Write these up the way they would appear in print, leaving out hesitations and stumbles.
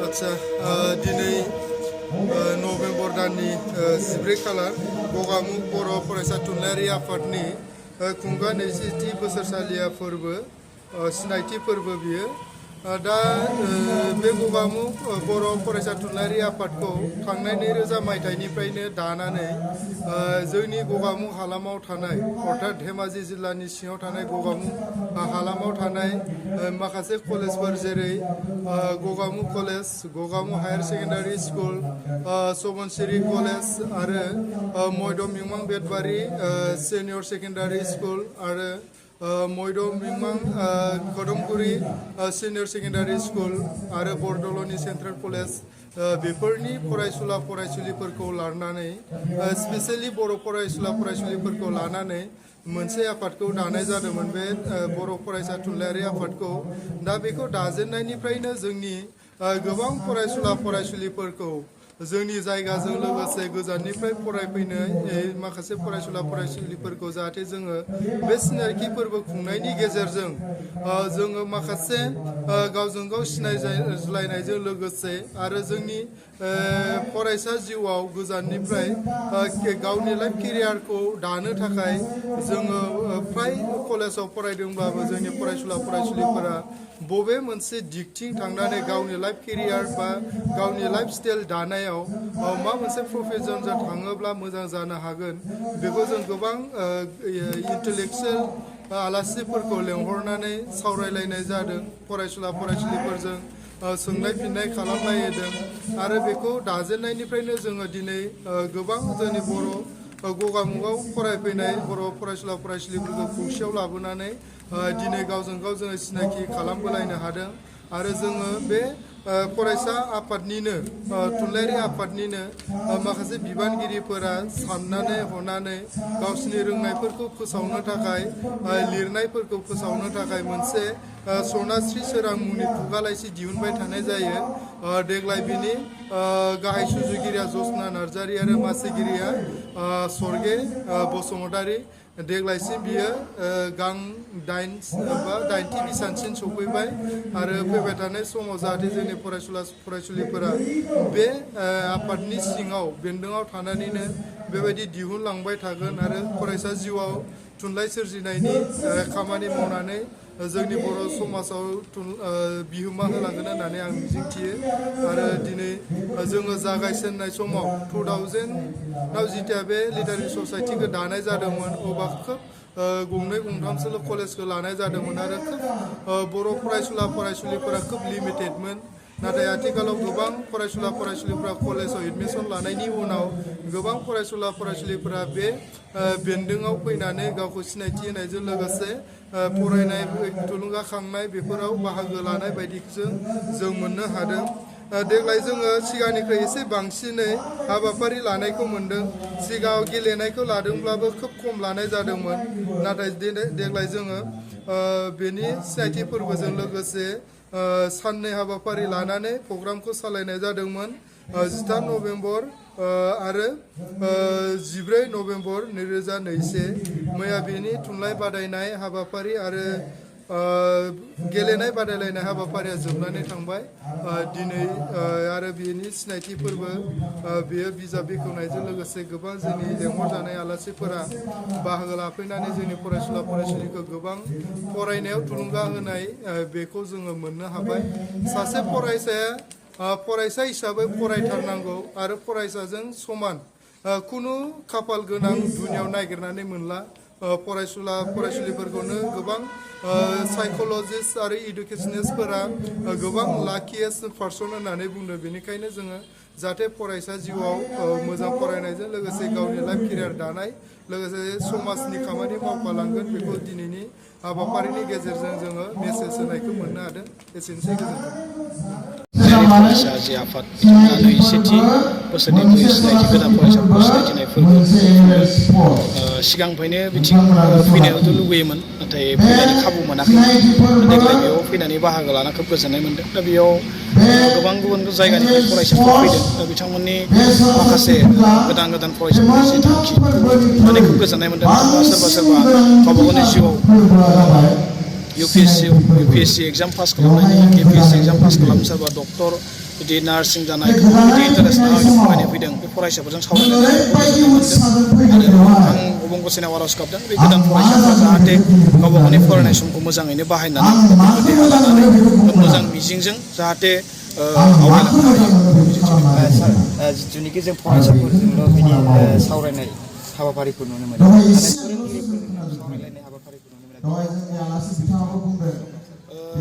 आच्छा दिनै नभेम्बर दाननि 14 खालार गगामुग बर' फरायसा थुनलाइयारि आफादनि खुंगा 20थि बोसोरसालिया फोरबो सिनायथि फोरबो बियो दा बे गगामुग बर' फरायसा थुनलाइयारि आफादखौ थांनाय 2000 मायथाइनिफ्रायनो दानानै जोंनि गगामुग हालामाव थानाय अर्थात धेमाजि जिल्लानि सिङाव थानाय गगामुग हालामाव थानाय माखासे कलेजफोर जेरै Gogamukh college, Gogamukh higher secondary school, Subansiri college आरो Moidam Mimang Betbari senior secondary school आरो Moidam Mimang Khadamguri senior secondary school आरो बरदल'नि सेन्ट्रेल कलेज बेफोरनि फरायसुला फरायसुलिफोरखौ लानानै स्पेसियेलि बर' फरायसुला फरायसुलिफोरखौ लानानै मोनसे आफादखौ दानाय जादोंमोन बे बर' फरायसा थुनलाइयारि आफादखौ दा बेखौ दाजेननायनिफ्रायनो जोंनि गोबां फरायसुला फरायसुलिफोरखौ जोंनि जायगाजों लोगोसे गोजाननिफ्राय फरायफैनाय माखासे फरायसुला फरायसुलिफोरखौ जाहाथे जोङो बे सिनायथि फोरबो खुंनायनि गेजेरजों जोङो माखासे गावजों गाव सिनायज्लायनायजों लोगोसे आरो जोंनि फरायसा जिउआव गोजाननिफ्राय गावनि लाइफ केरियारखौ दानो थाखाय जोङो फ्राय कलेजाव फरायदोंब्लाबो जोंनि फरायसुला फरायसुलिफोरा बबे मोनसे दिगथिं थांनानै गावनि लाइफ केरियार बा गावनि लाइफ स्टाइल दानायाव मा मोनसे प्रफेसनजों थाङोब्ला मोजां जानो हागोन बेखौ जों गोबां इन्टेलेक्चुयेल आलासिफोरखौ लेंहरनानै सावरायलायनाय जादों फरायसुला फरायसुलिफोरजों सोंनाय फिन्नाय खालामलायदों आरो बेखौ दाजेननायनिफ्रायनो जोङो दिनै गोबां जोंनि बर' गगामुगाव फरायफैनाय बर' फरायसुला फरायसुलिफोरखौ खौसेयाव लाबोनानै दिनै गावजों गाव जोङो सिनाखि खालामबोलायनो हादों आरो जोङो बे फरायसा आफादनिनो थुनलाइयारि आफादनिनो माखासे बिबानगिरिफोरा साननानै हनानै गावसिनि रोंनायफोरखौ फोसावनो थाखाय लिरनायफोरखौ फोसावनो थाखाय मोनसे सनास्रि सोरां मुंनि खुगा लाइसि दिहुनबाय थानाय जायो देग्लाय बिनि गाहाय सुजुगिरिया जसना नार्जारि आरो मासिगिरिया सरगे बसुमतारि देग्लायसिम बियो गां 8थि बिसानसिम सफैबाय आरो फैबाय थानाय समाव जाहाथे जोंनि फरायसुला फरायसुलिफोरा बे आफादनि सिङाव बेन्दोङाव थानानैनो बेबायदि दिहुनलांबाय थागोन आरो फरायसा जिउआव थुनलाइ सोरजिनायनि खामानि मावनानै जोंनि बर' समाजाव बिहोमा होलांगोन होननानै आं मिजिंथियो आरो दिनै जोङो जागायजेननाय समाव 2000आव जिथिया बे लिटारेरि ससाइटिखौ दानाय जादोंमोन अब्ला खोब गंनै गंथामसोल' कलेजखौ लानाय जादोंमोन आरो खोब बर' फरायसुला फरायसुलिफोरा खोब लिमिटेडमोन नाथाय आथिखालाव गोबां फरायसुला फरायसुलिफोरा कलेजाव एडमिसन लानायनि उनाव गोबां फरायसुला फरायसुलिफोरा बे बेन्दोङाव फैनानै गावखौ सिनायथि होनायजों लोगोसे फरायनाय थुलुंगाखांनाय बेफोराव बाहागो लानाय बायदिखौ जों मोननो हादों देग्लाय जोङो सिगांनिफ्राय एसे बांसिनै हाबाफारि लानायखौ मोन्दों सिगाङाव गेलेनायखौ लादोंब्लाबो खोब खम लानाय जादोंमोन नाथाय देग्लाय जोङो बेनि सिनायथि फोरबोजों लोगोसे साननै हाबाफारि लानानै प्रग्रामखौ सालायनाय जादोंमोन 13 नभेम्बर आरो 14 नभेम्बर 2021 मैया बेनि थुनलाइ बादायनाय हाबाफारि आरो गेलेनाय बादायलायनाय हाबाफारिया जोबनानै थांबाय दिनै आरो बेनि सिनायथि फोरबो बेयो बिजाब बेखेवनायजों लोगोसे गोबां जोंनि लेंहरजानाय आलासिफोरा बाहागो लाफैनानै जोंनि फरायसुला फरायसुलिखौ गोबां फरायनायाव थुलुंगा होनाय बेखौ जोङो मोननो हाबाय सासे फरायसाया फरायसा हिसाबै फरायथारनांगौ आरो फरायसाजों समान खुनु खाफाल गोनां दुनियाव नागिरनानै मोनला फरायसुला फरायसुलिफोरखौनो गोबां साइक'लजिस्ट आरो इडुकेसनिस्टफोरा गोबां लाकिएस्ट पार्सन होननानै बुंदों बेनिखायनो जोङो जाहाथे फरायसा जिउआव मोजां फरायनायजों लोगोसे गावनि लाइफ केरियार दानाय लोगोसे समाजनि खामानि मावफालांगोन बेखौ दिनैनि हाबाफारिनि गेजेरजों जोङो मेसेज होनायखौ मोननो हादों एसेनोसै गोजोन्थों फरायसा जि आफाद 20थि बोसोरनि सिनायथि गोदान फरायसाफोरखौ सिनायथिनाय फोरबो सिगांनिफ्रायनो बिथिं फैनायावथ' लुगैयोमोन नाथाय फैनायनि खाबु मोनाखै देग्लाय बेयाव फैनानै बाहागो लाना खोब गोजोननाय मोन्दों दा बेयाव गोबां गुबुन जायगानिफ्राय फरायसाफोर फैदों दा बिथांमोननि माखासे गोदान गोदान फरायसाफोरनि जि थांखि माने खोब गोजोननाय मोन्दों सोरबा सोरबा गावबा गावनि जिउआव UPSC एग्जाम पास खालामनायनि KPSC एग्जाम पास खालामनो सोरबा डक्टर बिदि नार्सिं जानाय बिदि इन्टारेस्ट लानानै फरायनो फैदों बे फरायसाफोरजों सावरायनानै आरो आं अबं गसाइनाव आर'ज गाबदों बे गोदान फरायसाफ्रा जाहाथे गावबा गावनि फरायनाय समखौ मोजाङैनो बाहायनानै देहा लानानै मोजां मिजिंजों जाहाथे आवगायलांनो हायो। जिथुनिखि जों फरायसाफोरजोंल' बिदि सावरायनाय हाबाफारिखौ नुनो मोनो आरो फोरोंगिरिफोरजों सावरायलायनाय हाबाफारिखौ नुनो मोनो।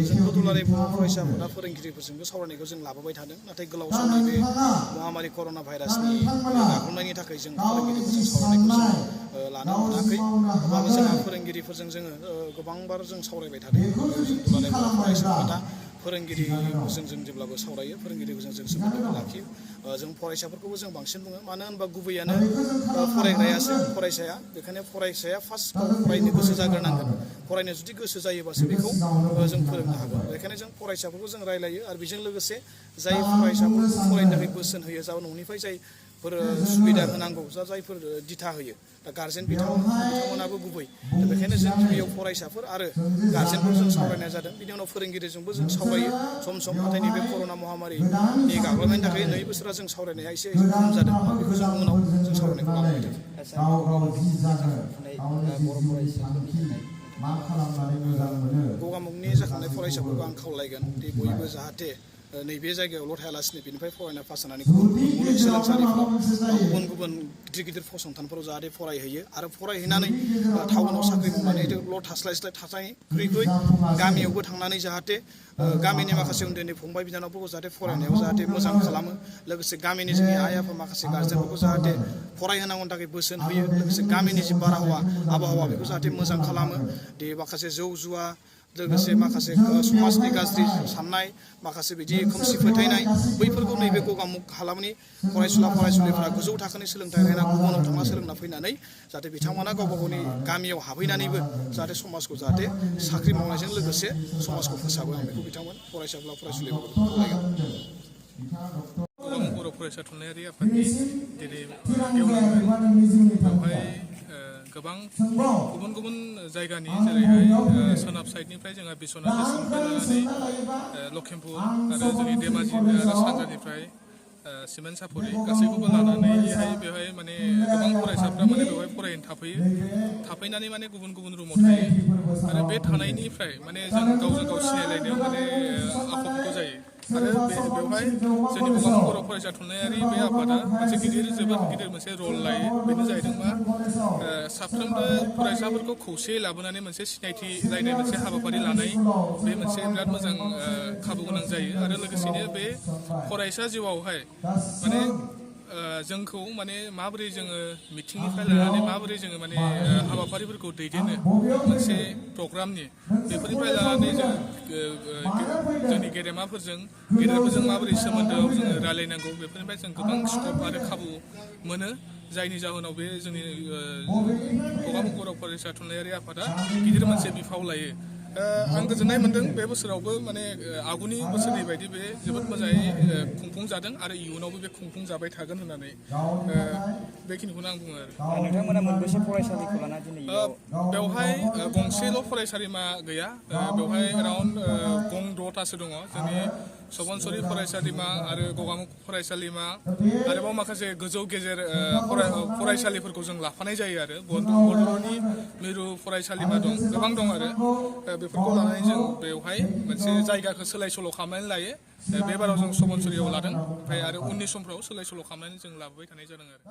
जों दुलाराय फरायसा आफादा फोरोंगिरिफोरजोंबो सावरायनायखौ जों लाबोबाय थादों नाथाय गोलाव समनि बे महामारि कर'ना भाइरासनि गाग्लोबनायनि थाखाय जों फोरोंगिरिफोरजों सावरायनायखौ जों लानो मोनाखै। अब्लाबो जोंहा फोरोंगिरिफोरजों जोङो गोबांबार जों सावरायबाय थादों। जों दुलाराय फरायसा आफादा फोरोंगिरिफोरजों जों जेब्लाबो सावरायो फोरोंगिरिफोरजों जों सोमोन्दो लाखियो। जों फरायसाफोरखौबो जों बांसिन बुङो मानो होनबा गुबैयानो फरायग्रायासो फरायसाया बेखायनो फरायसाया फार्स्ट फरायनो गोसो जाग्रोनांगोन। फरायनो जुदि गोसो जायोबासो बेखौ जों फोरोंनो हागोन। बेखायनो जों फरायसाफोरखौ जों रायलायो आरो बेजों लोगोसे जाय फरायसाफोरखौ फरायनो थाखाय बोसोन होयो जा न'निफ्राय जायफोर सुबिदा होनांगौ जायफोर दिथा होयो दा गार्जेन बिथांमोनाबो गुबै दा बेखायनो जों गिबियाव फरायसाफोर आरो गार्जेनफोरजों सावरायनाय जादों बिनि उनाव फोरोंगिरिजोंबो जों सावरायो सम सम नाथाय नैबे कर'ना महामारिनि गाग्लोबनायनि थाखाय 2 बोसोरा जों सावरायनाया एसे खम जादों बेखौ जों उनाव जों सावरायनायखौ लाबोबाय थादों। गगामुगनि जाखांनाय फरायसाफोरखौ आं खावलायगोन दि बयबो जाहाथे नैबे जायगायावल' थायालासिनो बेनिफ्राय फरायना पास जानानै गुबुन मुलुगसोलोंसालिफोराव गुबुन गुबुन गिदिर गिदिर फसंथानफोराव जाहाथे फरायहैयो आरो फरायहैनानै टाउनाव साख्रि मावनानैल' थास्लायस्लाय थानायनिख्रुइ गामियावबो थांनानै जाहाथे गामिनि माखासे उन्दै उन्दै फंबाय बिनानावफोरखौ जाहाथे फरायनायाव जाहाथे मोजां खालामो लोगोसे गामिनि जोंनि आइ आफा माखासे गार्जेनफोरखौ जाहाथे फरायहोनांगौनि थाखाय बोसोन होयो लोगोसे गामिनि जि आबहावा बेखौ जाहाथे मोजां खालामो दि माखासे जौ जुवा लोगोसे माखासे समाजनि गाज्रि साननाय माखासे बिदि खोमसि फोथायनाय बैफोरखौ नैबे गगामुग हालामनि फरायसुला फरायसुलिफोरा गोजौ थाखोनि सोलोंथाइ लाना गुबुनाव थांना सोलोंना फैनानै जाहाथे बिथांमोना गावबा गावनि गामियाव हाबहैनानैबो जाहाथे समाजखौ जाहाथे साख्रि मावनायजों लोगोसे समाजखौ फोसाबो आं बेखौ बिथांमोन फरायसाफोरा फरायसुलिफोरखौ खावलायगोन। गगामुग बर' फरायसा थुनलाइयारि आफादनि दिनै गेवलांमेल बेवहाय गोबां गुबुन गुबुन जायगानि जेरैहाय सोनाब साइडनिफ्राय जोंहा बिश्वनाथ देशनिफ्राय लानानै लखिमपुर आरो जोंनि धेमाजि आरो सानजानिफ्राय सिमेन्ट सापरि गासैखौबो लानानैहाय बेवहाय माने गोबां फरायसाफ्रा माने बेवहाय फरायनो थाफैनानै माने गुबुन गुबुन रुमाव थायो आरो बे थानायनिफ्राय माने जों गावजों गाव सिनायलायनायाव माने आखुफोरखौ जायो आरो बेवहाय जोंनि गगामुग बर' फरायसा थुनलाइयारि बे आफादा मोनसे जोबोद गिदिर मोनसे रल लायो बेनो जाहैदों मा साफ्रोमबो फरायसाफोरखौ खौसेयै लाबोनानै मोनसे सिनायथि लायनाय मोनसे हाबाफारि लानाय बे मोनसे बिराद मोजां खाबु गोनां जायो आरो लोगोसेनो बे फरायसा जिउआवहाय माने जोंखौ माने माबोरै जोङो मिथिंनिफ्राय लानानै माबोरै जोङो माने हाबाफारिफोरखौ दैदेनो मोनसे प्रग्रामनि बेफोरनिफ्राय लानानै जों जोंनि गेदेरफोरजों माबोरै सोमोन्दोआव जोङो रायलायनांगौ बेफोरनिफ्राय जों गोबां स्कप आरो खाबु मोनो जायनि जाहोनाव बे जोंनि गगामुग बर' फरायसा थुनलाइयारि आफादा गिदिर मोनसे बिफाव लायो। आं गोजोननाय मोन्दों बे बोसोरावबो माने आगुनि बोसोरनि बायदि बे जोबोद मोजाङै खुंफुंजादों आरो इयुनावबो बे खुंफुंजाबाय थागोन होननानै बेखिनिखौनो आं बुङो आरो नोंथांमोना मोनबेसे फरायसालिखौ लाना दिनै बेवहाय गंसेल' फरायसालिमा गैया बेवहाय एराउन्ड गं 6थासो दङ जोंनि सबनसरि फरायसालिमा आरो गगामुग फरायसालिमा आरोबाव माखासे गोजौ गेजेर फरायसालिफोरखौ जों लाफानाय जायो आरो बड'लेण्डनि मिरु फरायसालिमा दं गोबां दं आरो बेफोरखौ लानानै जों बेवहाय मोनसे जायगाखौ सोलाय सोल' खालामनानै लायो बे बाराव जों सबनसरियाव लादों ओमफ्राय आरो उननि समफ्राव सोलाय सोल' खालामनानै जों लाबोबाय थानाय जादों आरो